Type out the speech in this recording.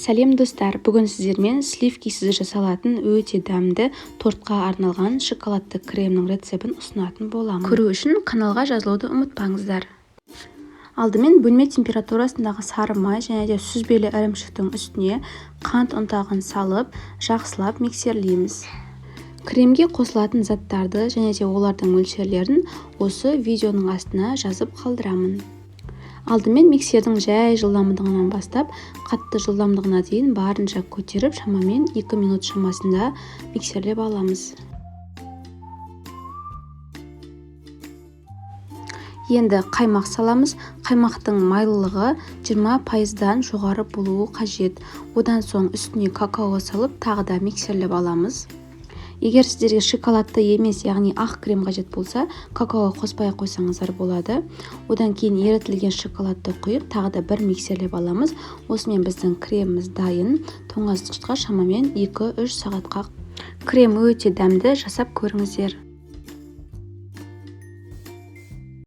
Сәлем, достар! Бүгін сіздермен сливкисіз жасалатын өте дәмді тортқа арналған шоколадты кремнің рецептін ұсынатын боламын. Көру үшін каналға жазылуды ұмытпаңыздар. Алдымен бөлме температурасындағы сары май және де сүзбелі ірімшіктің үстіне қант ұнтағын салып, жақсылап миксерлейміз. Кремге қосылатын заттарды және де олардың мөлшерлерін осы видеоның астына жазып қалдырамын. Алдымен миксердің жай жылдамдығынан бастап, қатты жылдамдығына дейін барынша көтеріп, шамамен 2 минут шамасында миксерлеп аламыз. Енді қаймақ саламыз. Қаймақтың майлылығы 20%-дан жоғары болуы қажет. Одан соң үстіне какао салып, тағы да миксерлеп аламыз. Егер сіздерге шоколадты емес, яғни ақ крем қажет болса, какао қоспай қойсаңыздар болады. Одан кейін ерітілген шоколадты құйып, тағы да бір миксерлеп аламыз. Осымен біздің креміміз дайын. Тоңазытқышқа шамамен 2-3 сағатқа. Крем өте дәмді, жасап көріңіздер.